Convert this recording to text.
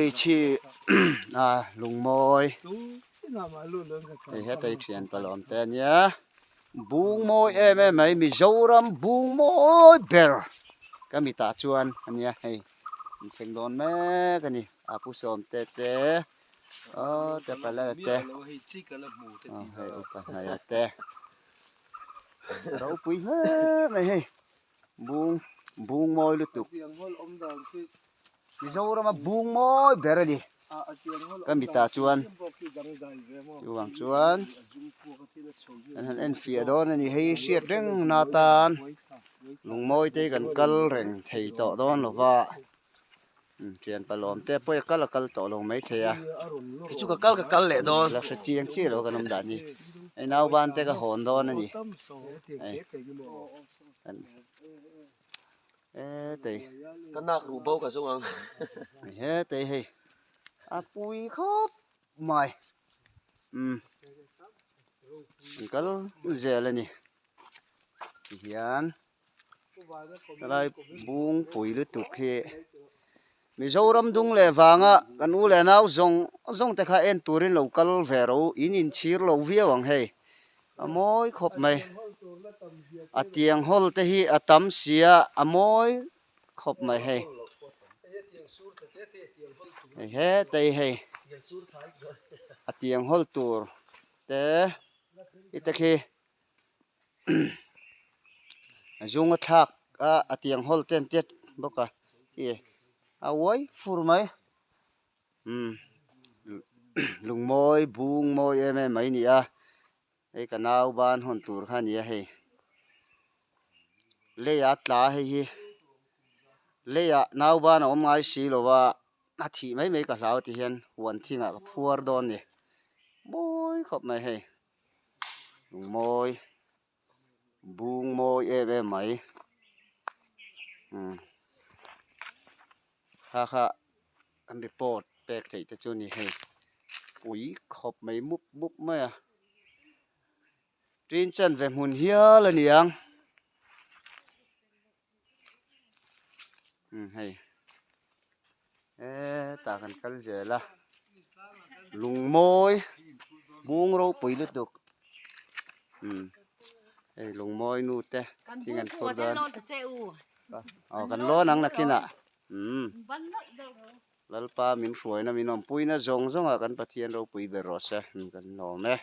Hei chi a lungmawi hei heta hi thian palawm te a nia bung mawi em em mai Mizoram bung mawi ber ka mitah chuan a nia hei an thleng dawn mek a ni a pu sawmte te aw te pala te aw hei upa hnaia te ropui hle mai hei. Bung bung mawi lutuk Mizorama bung mawi ber a ni ka mitah chuan chuvang chuan an han en fiah dawn a ni hei hriat reng na tan lungmawi te hi kan kal reng thei tawh dawn lo va thian palawm te pawh hi a kal a kal tawh lo maithei a chu ka kal ka kal leh dawn la hre chiang chiah lo kan awm dan hi hei nauban te ka hawn dawn a ni hei hetei ka nak ruh bo ka zawng ang hetei hei a pui khawp mai umm an kal zel a ni tihian helai bung pui lutuk hi Mizoram dung leh vanga kan u leh nau zawng zawng te kha en turin lo kal ve ro in inchhir lo viau ang hei a mawi khawp mai a tiang hawl te hi a tam sia a mawi khawp mai hei hei hetei hei a tiang hawl tur te i te khi. Zung a thlak a a tiang hawl te an tiat bawk a ih a uai fur mai umm lungmawi bung mawi em em mai a ni a hei ka nau ban hawn tur kha a ni a hei leiah a tla hei hi leiah nau ban a awm ngai si lo a a thih mai mai ka hlau ti hian huan thingah ka phuar dawn a ni mawi khawp mai hei. Lungmawi bung mawi em em mai umm kha kha an report pek theih te chu a ni hei pui khawp mai mup mup mai a tin chanve hmun hial a ni ang. Umm hei hetah kan kal zel a lungmawi bung ropui lutuk umm hei lungmawi nu te thing an phur dawn aw kan lawn ang nakinah umm Lalpa min hruaina min awmpuina zawng zawngah kan Pathian ropui ber rawh se kan lawm e.